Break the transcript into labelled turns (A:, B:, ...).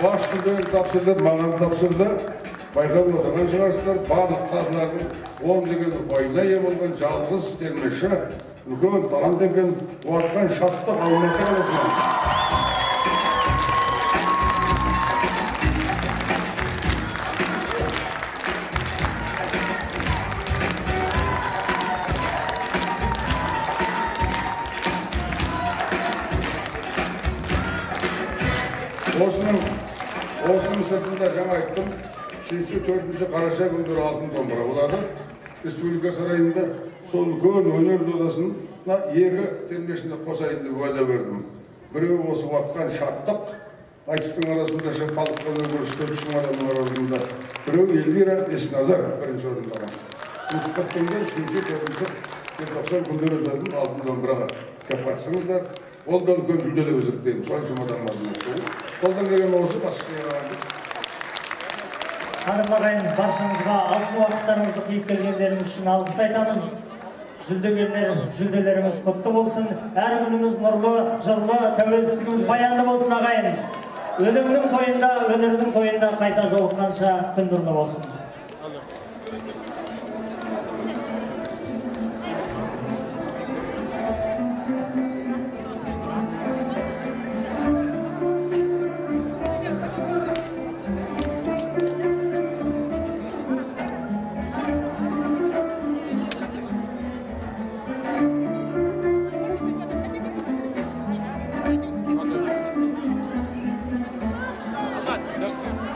A: Бас жүлдені тапсырды, маған тапсырды. Байқап отырған шығарсыздар, барлық қазылардың 10 деген ұпайына ие болған жалғыз термеші, үлкен талант екен, Уатқан Шаттық Алматы қаласынан. Осының сыртында жаңа айттым, 3-4 қараша күндері алтын домбыра болады. Республика сарайында сол үлкен өнер додасына 2 термешіні қосайын деп уәде бердім. Біреуі осы Уатқан Шаттық, айтыстың арасында шығып халыққа өнер көрсеткен 3 мың адамның арасында. Біреуі Эльвира Есназар бірінші орында. Ұмытып кеткенде 3-4 желтоқсан күндері өтетін алтын домбыраға кеп қатысыңыздар. Ол да үлкен жүлде деп есептеймін. Соншама адам бар. Қолдан келген осы басшылығы.
B: Қадірлі ағайын, баршаңызға алтын уақыттарыңызды қиып келгендеріңіз үшін алғыс айтамыз. Жүлдегерлер, жүлделеріңіз құтты болсын. Әр күніміз нұрлы, жылы, тәуелсіздігіміз баянды болсын ағайын. Өлеңнің тойында, өнердің тойында қайта жолыққанша күн нұрлы болсын.